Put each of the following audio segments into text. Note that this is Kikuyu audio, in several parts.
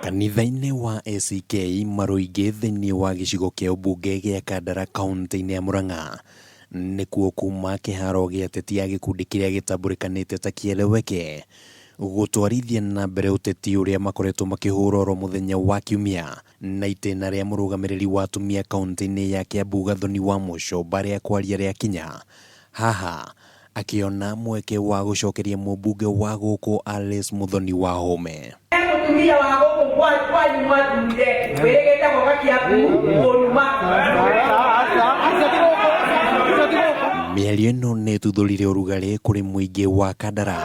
Kanitha-inĩ wa ACK Maruingĩ thĩinĩ wa gĩcigo kĩa ũmbunge gĩa Kandara kaũntĩ-inĩ ya Murang'a nĩkuo kuma kĩharo gĩa ateti a gĩkundi kĩrĩa gĩtambũrĩkanĩte ta Kieleweke gũtwarithia na mbere ũteti ũrĩa makoretwo makĩhũra oro mũthenya wa Kiumia na itĩna rĩa mũrũgamĩrĩri wa atumia kaũntĩ-inĩ ya Kiambu Gathoni wa Mũcomba rĩa kwaria rĩakinya haha akĩona mweke wa gũcokeria mũmbunge wa gũkũ Alice Muthoni Wahome. He mũtumia wa gũkũ kwanyu mwathurire wĩrĩgĩte gũka Kiambu kũnuma. Mĩario ĩno nĩ ĩtuthũrire ũrugarĩ kũrĩ mũingĩ wa Kandara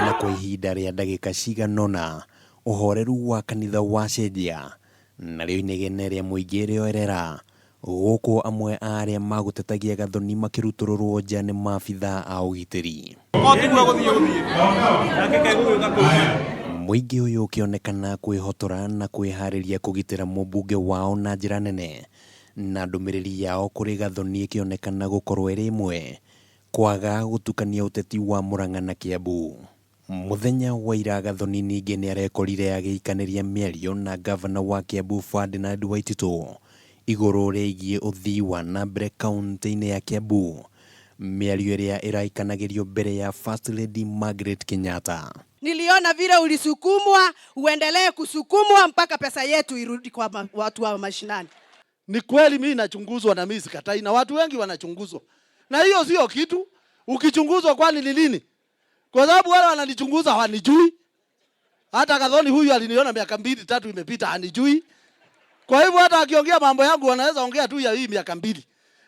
na kwa ihinda rĩa ndagĩka cigana ũna ũhoreru wa kanitha wacenjia narĩo inegene rĩa mũingĩ rĩoerera gũkũ amwe a arĩa magũtetagia Gathoni makĩrutũrũrwo nja nĩ maabithaa a ũgitĩri. Mũingĩ ũyũ ũkĩonekana kwĩhotora na kwĩharĩria kũgitĩra mũmbunge wao na njĩra nene na ndũmĩrĩri yao kũrĩ Gathoni ĩkĩonekana gũkorwo ĩrĩ ĩmwe, kwaga gũtukania ũteti wa Murang'a na Kiambu. Mũthenya wa ira Gathoni ningĩ nĩarekorire agĩikanĩria mĩario na ngavana wa Kiambu Ferdinand Waititu igũrũ rĩgiĩ ũthii wa na mbere kaũntĩ-inĩ ya Kiambu, mĩario ĩrĩa ĩraikanagĩrio mbere ya First Lady Margaret Kenyatta. Niliona vile ulisukumwa, uendelee kusukumwa mpaka pesa yetu irudi kwa watu wa mashinani. Ni kweli mimi nachunguzwa na mimi sikatai, na watu wengi wanachunguzwa, na hiyo sio kitu. Ukichunguzwa kwani ni nini? Kwa sababu wale wananichunguza hawanijui. Hata Gathoni huyu aliniona miaka 2 3 imepita, hanijui. Kwa hivyo hata akiongea mambo yangu wanaweza ongea tu ya hii miaka 2.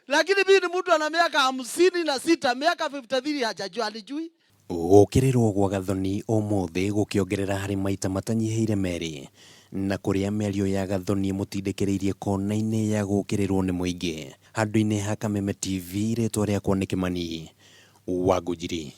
Lakini mimi ni mtu ana miaka 56, miaka 53 hajajua, hanijui. Gũkĩrĩrwo gwa Gathoni ũmũthĩ gũkĩongerera harĩ maita matanyihĩire merĩ na kũrĩa mĩario ya Gathoni ĩmũtindĩkĩrĩirie kona-inĩ ya gũkĩrĩrwo nĩ mũingĩ. Handũ-inĩ ha Kameme TV, rĩtwa rĩakwa nĩ Kĩmani wa Ngũnjiri.